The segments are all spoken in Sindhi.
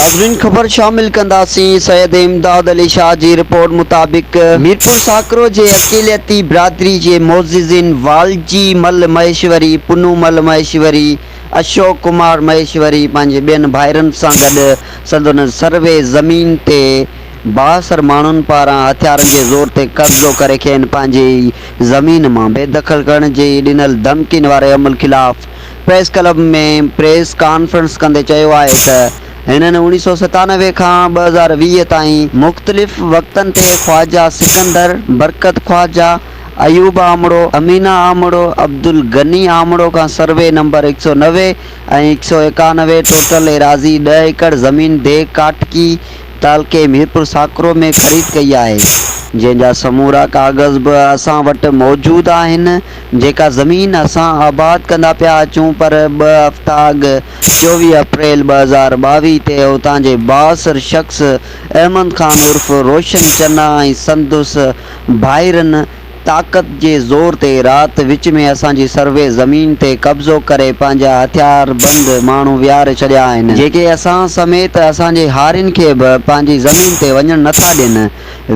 ناظرين خبر شامل ڪنداسين سيد امداد علي شاهه جي رپورٽ مطابق ميرپور ساڪرو جي اقليتي برادري جي معززين والجي مل مهيشوري، پنو مل مهيشوري، اشوڪ ڪمار مهيشوري پنهنجي ٻين ڀائرن سان گڏ سندن سروي زمين تي بااثر ماڻهن پاران هٿيارن جي زور تي قبضو ڪري کين پنهنجي ئي زمين مان بيدخل ڪرڻ جي ڏنل ڌمڪين واري عمل خلاف پريس ڪلب ۾ پريس ڪانفرنس ڪندي چيو آهي ته هنن اوڻيهه سئو 97 کان 2020 تائين مختلف وقتن تي خواجه سڪندر، برڪت خواجه، ايوب آمڙو، امينه آمڙو، عبدالغني آمڙو کان سروي نمبر هڪ سئو 90 ۽ هڪ سئو 91 ٽوٽل ايراضي ڏهه ايڪڙ زمين ديهه ڪاٽڪي تعلقي ميرپور ساڪرو ۾ خريد ڪئي آهي، جنهن جا سمورا ڪاغذ به اسان وٽ موجود آهن، جيڪا زمين اسان آباد ڪندا پيا اچون پر ٻه هفتا اڳ 24 اپريل 2022 تي اتان جي بااثر شخص احمد خان عرف روشن چنا ۽ سندس ڀائرن طاقت جي زور تي رات وچ ۾ اسان جي سروي زمين تي قبضو ڪري پنهنجا هٿياربند ماڻهو ويهاري ڇڏيا آهن، جيڪي اسان سميت اسان جي هارين کي به پنهنجي زمين تي وڃڻ نٿا ڏين،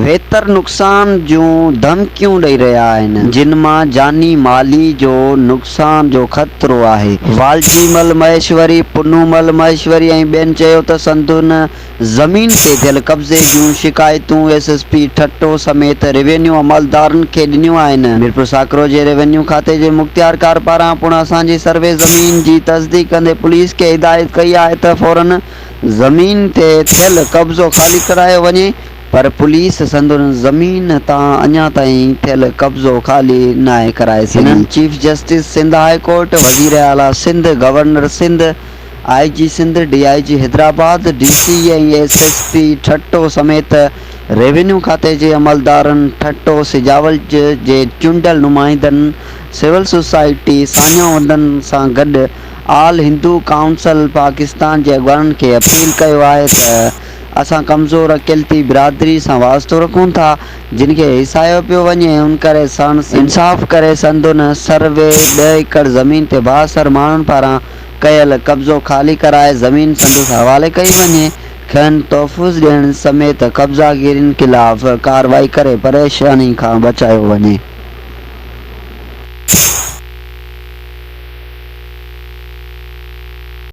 ويتر نقصان جون ڌمڪيون ڏئي رهيا آهن، جن مان جاني مالي جو نقصان جو خطرو آهي. والجي مل مهيشوري، پنو مل مهيشوري ۽ ٻين چيو ته سندن زمين تي ٿيل قبضي جون شڪايتون ايس ايس پي ٺٽو سميت روينيو عملدارن کي ڏنيون آهن. ميرپور ساڪرو جي روينيو کاتي جي مختيارڪار پاران پڻ اسان جي سروي زمين جي تصديق ڪندي پوليس کي هدايت ڪئي آهي ته فورن زمين تي ٿيل قبضو خالي ڪرايو وڃي پر پوليس سندن زمين تان اڃا تائين ٿيل قبضو خالي ناهي ڪرائي سگهي. هنن chief justice Sindh high court, وزيراعليٰ Sindh, governor Sindh, I G Sindh, D I G Hyderabad, D C ۽ S S P Thatta سميت روينيو کاتي جي عملدارن، ٺٽو سجاول جي چونڊيل نمائندن، سول سوسائٽي ساڃاهه وندن سان گڏ آل هندو ڪائونسل پاڪستان جي اڳواڻن کي اپيل ڪيو آهي ته اسان ڪمزور اقليتي برادري سان واسطو رکون ٿا جن کي هيسايو پيو وڃي ان ڪري ساڻس انصاف ڪري سندن سروي ڏهه ايڪڙ زمين تي بااثر ماڻهن پاران ڪيل قبضو خالي ڪرائي زمين سندس حوالي ڪئي وڃي، کين تحفظ ڏيڻ سميت قبضاگيرين خلاف ڪارروائي ڪري پريشاني کان بچايو وڃي.